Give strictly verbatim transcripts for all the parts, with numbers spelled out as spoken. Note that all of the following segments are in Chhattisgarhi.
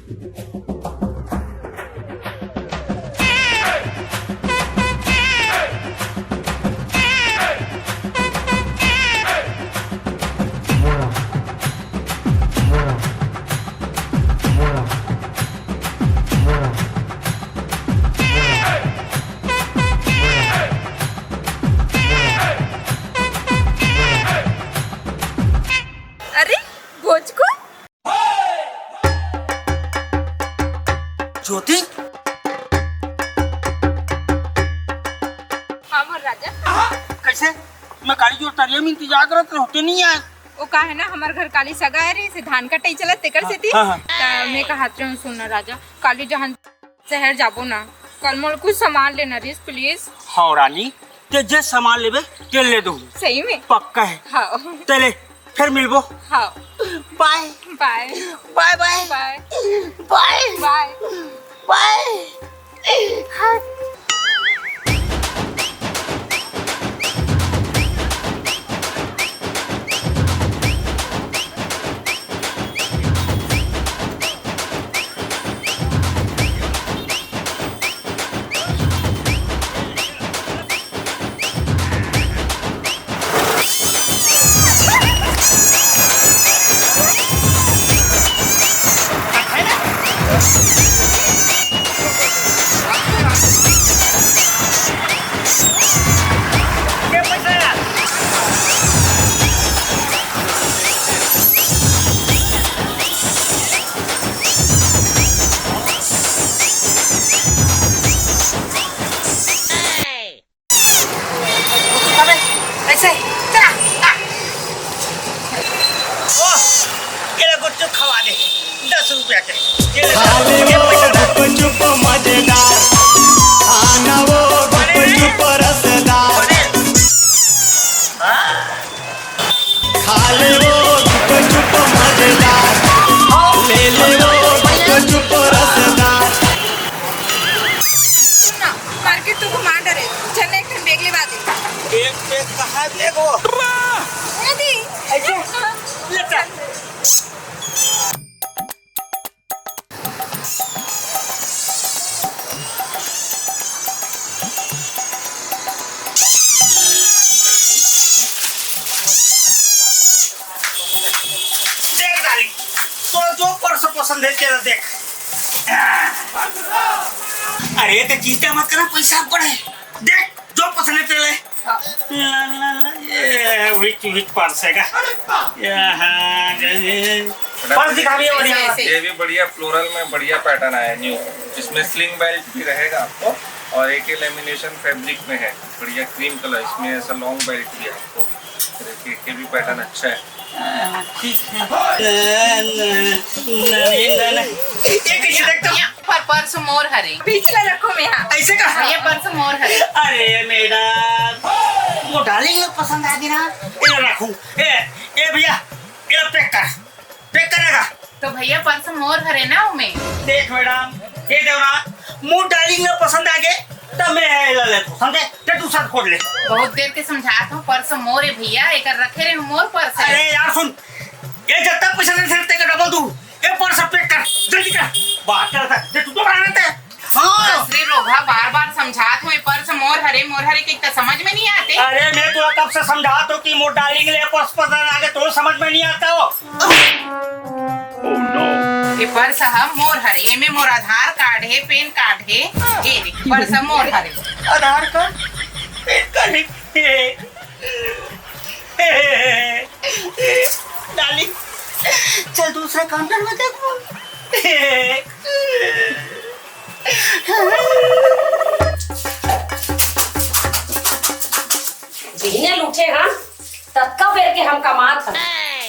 अरे, भोजको। ज्योति। हाँ, मोर राजा। कैसे? मैं काली जोर तरिया में इंतजार करत रहे, होते नहीं आए। वो का है ना, हमार घर काली सगा है रे, से धान कटाई चलत, तेकर हाँ, सेती। हाँ, हाँ। त मैं कहत रहूँ, सुन ना राजा, काली जहाँ शहर जाबो ना, कल मोला कुछ सामान लेना रहिस, please। हाँ रानी, ते जे सामान लेबे, ते ले दूँ। सही में? पक्का है। हाँ। ते ले, फिर मिलबो। हाँ। बाय। बाय। बाय बाय। बाय। बाय। बाय। बाय। अबे, ऐसे, चला, आ। ओ, ये ले गुपचुप खवा दे, दस रुपया के। ये ले, खा ले ये वो पैसा डाल। गुपचुप मजेदार, खाना वो गुपचुप रसदार। हाँ। खा ले वो गुपचुप मजेदार, ले ले वो गुपचुप रसदार। सुन ना, मार्केट तो घुमा डरे, चल एक ठन बैग लेवा दे। बैग, बैग कहाँ बैग वो? ए दी। ऐसे? ले चल। देख डार्लिंग, तो जो पर्स पसंद है तेरा देख। अरे ते चिंता मत करा, पैसा पड़े। देख जो पसंद है तेरे। ये which, which पर्स है का? ये हाँ, ये, ये। पर्स दिखा भैया, बढ़िया वाला। ये भी बढ़िया floral में बढ़िया pattern आया new। इसमें sling belt भी रहेगा आपको और एक ही lamination fabric में है, बढ़िया cream colour। इसमें ऐसा long belt भी है आपको। देखिए, ये भी pattern अच्छा है। हाँ, ठीक है। न, न, न, न, न। ये कैसे देखता हूँ? पर पर्स मोर हरे। बीच में रखो मैं यहाँ। ऐसे का? ये पर्स मोर हरे। अरे मैडम, वो डार्लिंग लोग पसंद आ गई ना, ये रखू। ए, ए भैया, ये पैक कर, पैक करेगा। तो भैया पर्स मोर हरे ना उमे। देख मैडम, ये देवरा, मोर डार्लिंग लोग पसंद आ गए, तब मैं ये ले लेता हूँ, समझे? ते तू सब खोल ले। बहुत देर के समझात हूँ, पर्स मोर है भैया, एकर रखे रहे मोर पर्स है। अरे यार सुन, ये जब तक पैसा नहीं देते का डबल तू, ये पर्स पैक कर, जल्दी कर। बात कर था, ये तू तो बना लेते। हाँ। दूसरे लोग हा बार बार समझात हूँ, ये पर्स मोर हरे, मोर हरे के तो समझ में नहीं आते। अरे मैं तो कब से समझात हूँ कि मोर डार्लिंग ले पर्स पसंद आ गए, तो समझ में नहीं आता हो। ये पर्स हा मोर हरे, एमे मोर आधार कार्ड है, पैन कार्ड है, ये देख, पर्स मोर हरे। आधार कार्ड, पैन कार्ड है। डार्लिंग, चल दूसरे काउंटर में देखो। बिहने ल उठे हन, ततका बेर के हम कमात हन।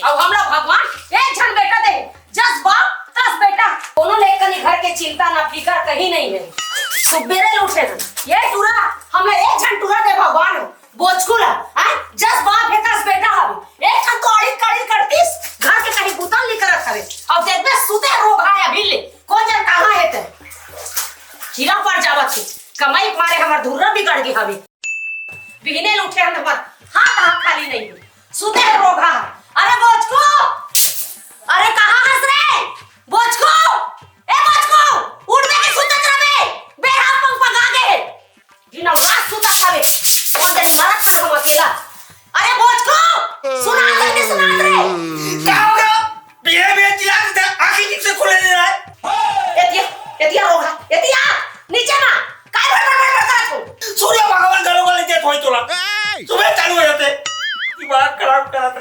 अउ हमला भगवान एक झन बेटा दे, जस बाप तस बेटा। कोनो ले कनी घर के चिंता ना फिकर कहीं नहीं है। सुबेरे ल उठे हन, ये टूरा, हमला एक झन टूरा दे भगवान हो। बोचकू ला, हैं? जस बाप हे तस बेटा हवे। एक ठन तो अड़िल कड़िल करतीस, घर के कहीं बुता ल नइ करत हवे। अब देखबे सुते रोगहा हे अभी ले, कोन जन कहाँ हे ते। कीरा पड़ जावत हे, कमाई के मारे हमर धुर्रा बिगड़ गे हवे। बिहने ल उठे हन हमर हाथ, हाथ खाली नहीं हे। सुते हे रोगहा। अरे बोचकू, अरे कहाँ हस रे? बोचकू,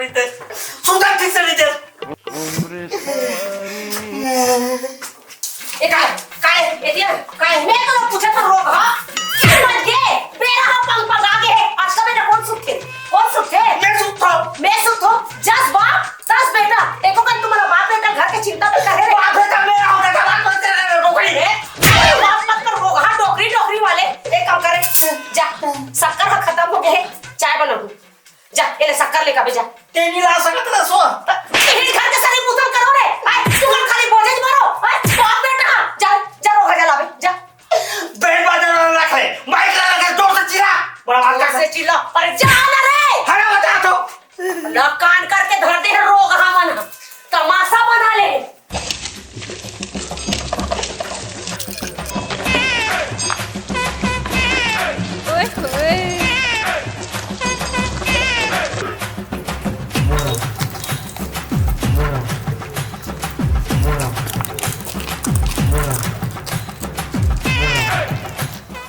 सुधा ठीक से नहीं दे। ए, काय? काय? ए, दिया? काय? मैं तो पूछा था रोग, हाँ? ये मत ये, मेरा हाँ पंग पंग आगे है। आज का बेटा कौन सुत थे? कौन सुत थे? मैं सुत था। मैं सुत हूँ। जस बाप, तस बेटा। एको कन तुम्हारा बाप बेटा घर के चिंता में करे रे। बाप बेटा मैं, बाप बेटा बात मत कर रहे हो भाई। ए, अरे बाप मत कर रोग, हाँ, डोकरी, डोकरी वाले। एक काम करे, जा, शक्कर हाँ खत्म हो गए, चाय बनाऊँ। जा, ये ले शक्कर लेकर आबे, जा। तें नइ ला सकत रहे सो। तें घर के सारी पूतल करो रे। आय, तू मन खाली बोझे ज मारो। आय, बाप बेटा, जा, जा, रोग हजा लाबे, जा। बैंड बाजा ला रख ले, माइक ला रख ले, जोर से चिल्ला। बड़ा आवाज जोर से चिल्ला। अरे जा ना रे। हरा बता तो। ना कान करके धर दे रोग हमन। तमाशा बना ले। ओए होए।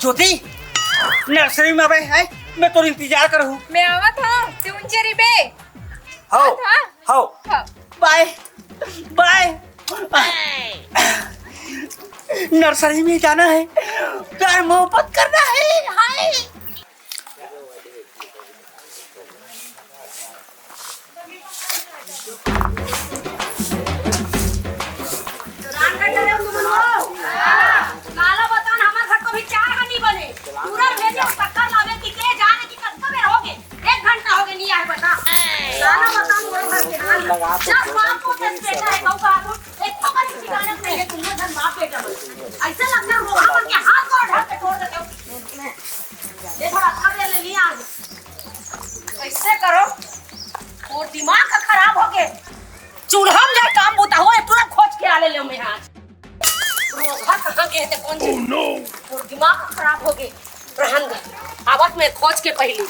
ज्योति, नर्सरी में अबे है, मैं तोर इंतजार करहूँ। मैं आवत हूँ, तू उंचे रहिबे। हव, हाँ। हव। हाँ। बाय, बाय। नर्सरी में जाना है, प्यार मोहब्बत करना है। हाय। काला बतान, हमर घर तो भी चाय ह नी बने। पूरा भेजे शक्कर लावे कि के जाने कि कतका बेर होगे। एक घंटा होगे नी आए बता। काला बतान, वो घर के हाल। जब बाप को दस बेटा है, कहू का तो एक पकड़ की ठिकाने नहीं है, तुम लोग धन बाप बेटा बन। ऐसे लगता है, रोहा मन के हाथ गोड़ ढक के छोड़ देते हो। ये थोड़ा अच्छा बेर ले लिया आज। कैसे करो? वो दिमाग का खराब होगे। चूल्हा में जाए काम बूता हो, तुरंत खोज के आ ले ले मैं आज। रोहा कहाँ गए थे, कौन जनी? Oh, no! वो दिमाग का खराब होगे। रहन दे, आवत में खोज के पहली।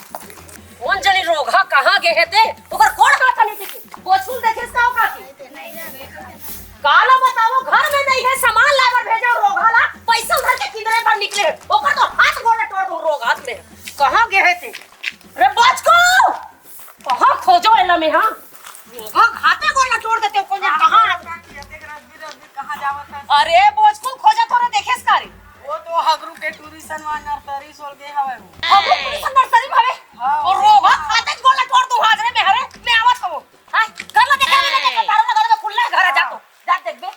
कौन जनी रोहा कहाँ गए थे? ओकर कोड़ हाथ नहीं देखे। बोझकुल देखे का का की? काला बताओ, घर में नहीं है, सामान लाए बर भेजे रोहा ला, पैसा धर के किंदरे बर निकले है। ओकर तो हाथ गोड़ तोड़ दूं रोहा में। कहाँ गए थे? रे बोझकुल! कहाँ खोजो एला में, हाँ? रोहा घाते गोड़ ला तोड़ देते हो, कौन जाने कहाँ? अरे, बोझकुल खोजा तोरे देखेस का रे? वो तो हगरू के टूरी सनवा नर्सरी सोल गए हवे वो। हगरू टूरी सन नर्सरी में हवे? हाँ। और रोहा घाते गोड़ ला तोड़ दू हाजरे में हरे, मैं आवत हूँ। हाँ, कर ला देखा, मैं देखा, तारो लगा दे, खुल्ला घर आ जा तो। जा देख बे।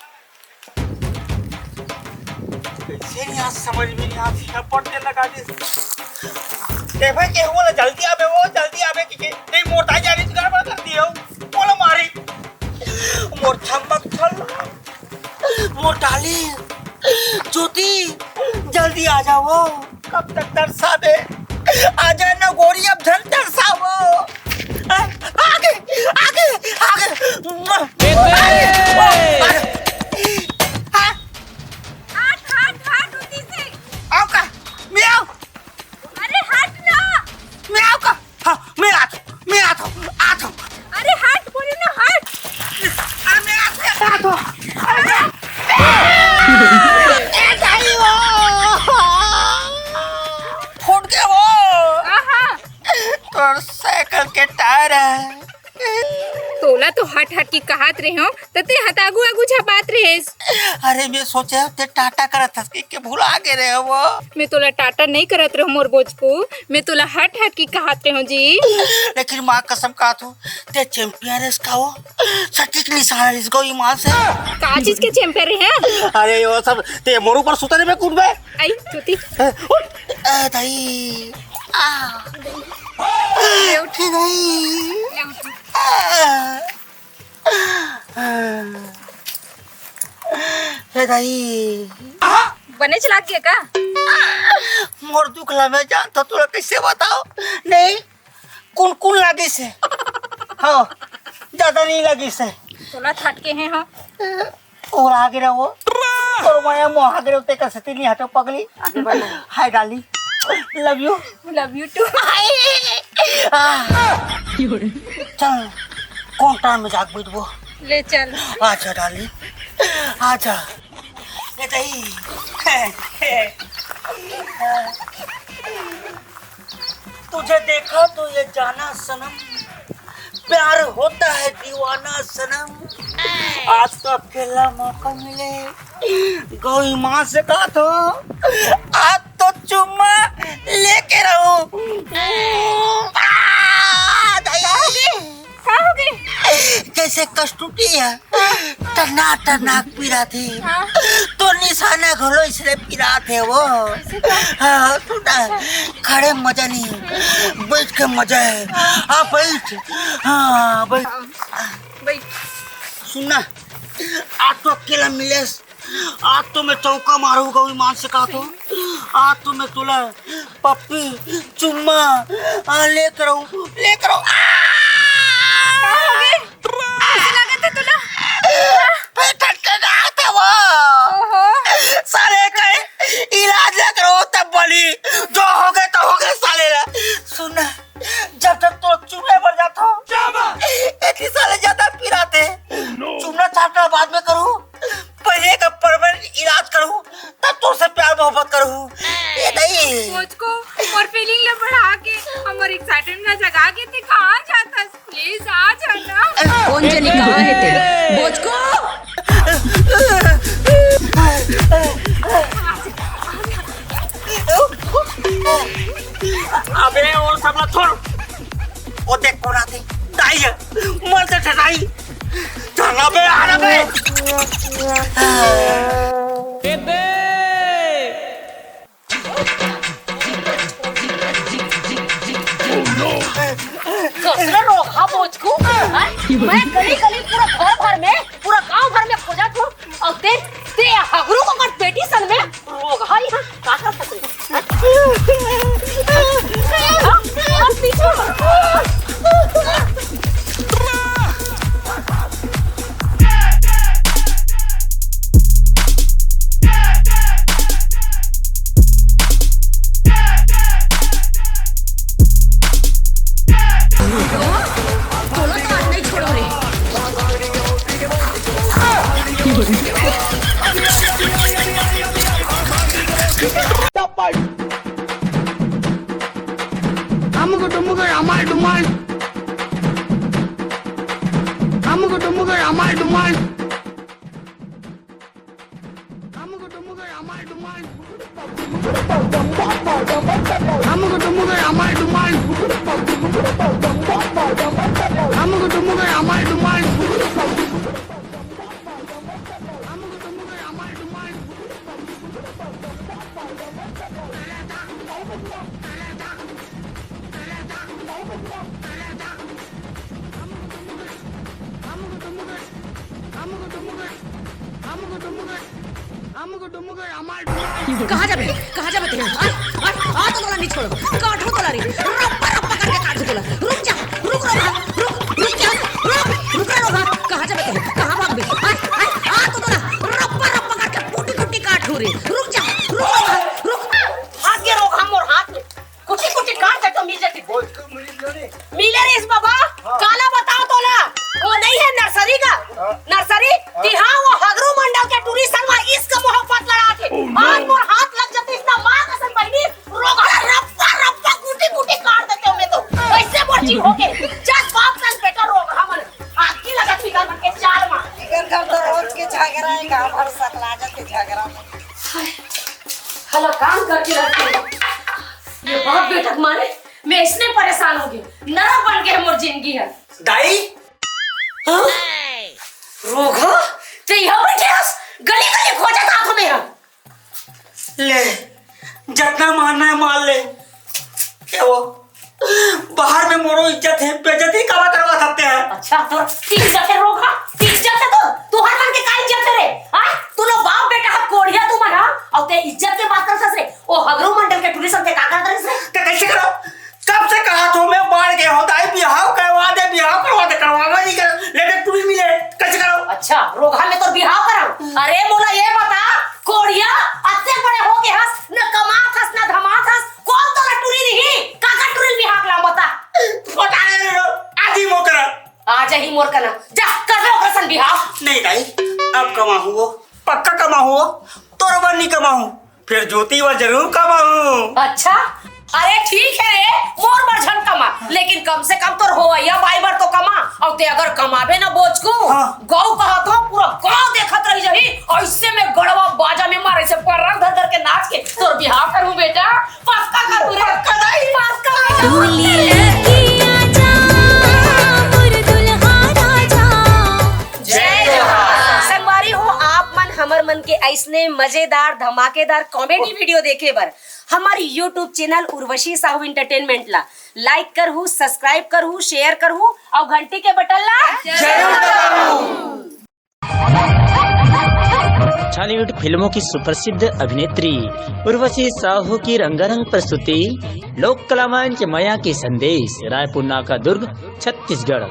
कैसे नहीं आज समझ में नहीं आज यहाँ पढ़ने लगा दे। देखबे के हुआ ला जल्दी आबे वो, जल्दी आबे कि, कि नहीं मोटा जाने से गड़बड़ कर दियो। बोलो मारी। मोर थम्बक थल। मोर डाली। ज्योति, जल्दी आ जाओ। कब तक तरसाबे? आ जाए ना गोरी, अब झन तरसावो। आ, आगे, आगे, आगे। ए, ए, ए। हाँ। हट, हट, हट, उती से। आओ का? मैं आओ। अरे हट ना। मैं आओ का? हाँ, मैं आता हूँ, मैं आता हूँ, आता हूँ। अरे हट, बोली ना हट। अरे मैं आता हूँ, आता हूँ। अरे मैं ए, दाई वो। फूट गया वो। आहा। तोर साइकिल के टायर है। तोला तो हट हट की कहात रहे हो, त ते हत आगू आगू झपात रहेस। अरे, मैं सोचे ते टाटा करत हस के, के भुला गे रहे हो। मैं तोला टाटा नहीं करत रहो मोर बोझकू, मैं तोला हट हट की कहात रहो जी। लेकिन माँ कसम कहात हूँ, ते चैंपियन रेस का हो, सटीक निशाना रेस को ईमान से। का चीज के चैंपियन रहे हैं? अरे, वो सब ते मोर ऊपर सुतने में कूद बे। आई, तूती। उठ। ए, दाई। आ। ले उठ। हे दाई। ले उठ। आ। हे दाई। बनेच लाग गया का? मोर दुख ला मैं जानत हूँ, तोला कैसे बताओ? नहीं, कुन कुन लागिस हे? हाँ, ज्यादा नहीं लागिस हे। तोला थटके हे, हाँ। और आगे रहो। और मैं मोहा गिरो ते कर सती नहीं हटो पगली। आगे बढ़। हाय डाली। Love you। Love you too। आ। चल, कौन टाइम में जाग बैठबो? ले चल। आजा डाली, आजा। ये दही। तुझे देखा तो ये जाना सनम, प्यार होता है दीवाना सनम। आज तो अकेला मौका मिले, गौ ईमान से कहा तो आज तो चुम्मा लेके रहूं। आ, दया। का होगे? जैसे कस टूटी है, टना टना पीरा थे। हाँ। तो निशाना घलो इसलिए पीरा थे वो। हाँ, सुना, खड़े मजा नहीं, बैठ के मजा है। हाँ, बैठ। हाँ, बैठ। बैठ। सुनना, आज तो अकेला मिले, आज तो मैं चौका मारूंगा, ईमान से कहा तो। आज तो मैं तुला पप्पी, चुम्मा, आ, लेकर आऊं, लेकर आऊं। आ! का होगे? कैसे लागत है तुला? पेट के गाय थे वो। ओहो। साले का इलाज लेकर हो तब बोली, जो हो गए तो हो गए साले ला। सुन, जब तक तो चुम्मे पर जाता हूँ, इतनी साले ज्यादा पिराते। चुम्मा चाटना बाद में करूँ, पहले का परमानेंट इलाज करूँ, तब तो से प्यार मोहब्बत करूँ। ये नहीं। बोचको, मोर फीलिंग ले बढ़ा के, हमर एक्साइटमेंट ना जगा के ते कहाँ जाता? प्लीज आ जाना। कौन जनी कहाँ है तेरे? बोचको। अबे, वो सब ना छोड़। वो देख कौन आते? दाई है। मर से ठठाई। चला बे, आ रहा बे। कसरा रोगहा बोचकू, हाँ? मैं गली गली पूरा घर भर में, पूरा गांव भर में खोजत हूँ, अउ ते, ते हगरू को कर बेटी सन में रोगहा यहाँ का कर सकते? हाँ? हाँ? पीछे। अमुक डुमुक अमाल डुमाल। अमुक डुमुक अमाल डुमाल। अमुक डुमुक अमाल डुमाल। अमुक डुमुक अमाल डुमाल। अमुक डुमुक अमाल डुमाल। कहाँ जाबे? कहाँ जाबे तें? आ, आ, आ तो तोला नहीं छोड़ो। काटो तोला रे। रप्पा, रप्पा करके काटो तोला। रुक जा, रुक रोगहा, रुक, रुक जा, रुक, रुक रे रोगहा। कहाँ जाबे तें? कहाँ भागबे? आ, आ, आ तो तोला रप्पा, रप्पा करके कुटी, कुटी काटो रे। रुक जा, रुक रोगहा, रुक। हाथ के रोगहा मोर हाथ में। कुटी कुटी काट दे तो मिल जाती। बोल, तू मिली क्यों नहीं? मिले रे इस बाबा, हाँ। काला बताओ तोला, वो नहीं है नर्सरी का? हाँ। नर्सरी? हाँ। कि हाँ, वो हगरू मंडल के टूरी संग मा इश्क मोहब्बत लड़ा थे। Oh, no। आज मोर हाथ लग जाते इतना माँ कसम बहनी, रोगहा रप्पा रप्पा कुटी कुटी काट देते हो मैं तो। वैसे मोर जी हो के, जस बाप सन बेटा रोगहा मन। आग की लगा फिकर मन के चाल मा। फिकर कर तो रोज के झगड़ा है, गाँव भर सकला जाते झगड़ा में। हाय, हला काम करके रखते हैं। ये बाप बेटा के मारे मैं इसने परेशान हो गई। नरक बन के मोर जिंदगी है। दाई? हाँ? रोगहा? ते यहाँ बैठे हस? गली गली खोजत आथो मेरा। ले, जतना मारना है मार ले। क्या वो? बाहर में मोरो इज्जत है, बेइज्जती काबर करवा सकते हैं? अच्छा, तो इज्जत है रोगहा? इज्जत है तो? तुहर मन के का इज्जत है रे? हाँ? तू लोग बाप बेटा हा कोढ़िया तू मन हा? अउ ते इज्जत के बात करत हस रे? ओ हगरू मंडल के टूरी संग ते का करत रहिस रे? ते कैसे करो? कब से कहा थो मैं बाढ़ गए हो, दाई बिहाव करवा दे, बिहाव करवा दे, करवावा नहीं कर, लेकिन तू भी मिले, कैसे करो? अच्छा, रोगहा में तो बिहाव करा। अरे मोला ये बता, कोढ़िया, अत्ते बड़े हो गए हस, न कमात हस, न धमात हस, कौन तोला टूरी रही? काकर टूरी बिहाव ला बता। पता नहीं रे, आज ही मोकरा। आ जाही मोर कना, जा कर ले ओकर सन बिहाव। नहीं दाई, अब कमाहूँ वो, पक्का कमाहूँ वो, तोर बर नहीं कमाहूँ। फिर ज्योति बर जरूर कमाहूँ। अच्छा, अरे ठीक है रे, मोर बर झन कमा, लेकिन कम से कम तोर होवइया बाई बर तो कमा। अउ ते अगर कमाबे ना बोचकू, हाँ। गऊ कहत हो, पूरा गांव देखत रह जाही। अइसे में गड़वा बाजा में मारे से पर्रा धर धर के नाच के तोर बिहाव करहूं बेटा, पक्का करहूं रे, पक्का नहीं, पक्का। तू ले के आजा, मोर दुल्हा राजा। जय जोहार। संगवारी हो, आप मन हमर मन के अइसने मजेदार, धमाकेदार comedy video देखे बर हमर YouTube channel Urvashi Sahu Entertainment ला like करहू, subscribe करहू, share करहू अउ घंटी के बटन ला जरूर दबाहू। छॉलीवुड फिल्मों की सुप्रसिद्ध अभिनेत्री उर्वशी साहू की रंगारंग प्रस्तुति लोक कला मंच मया के संदेश, रायपुर नाका, दुर्ग, छत्तीसगढ़।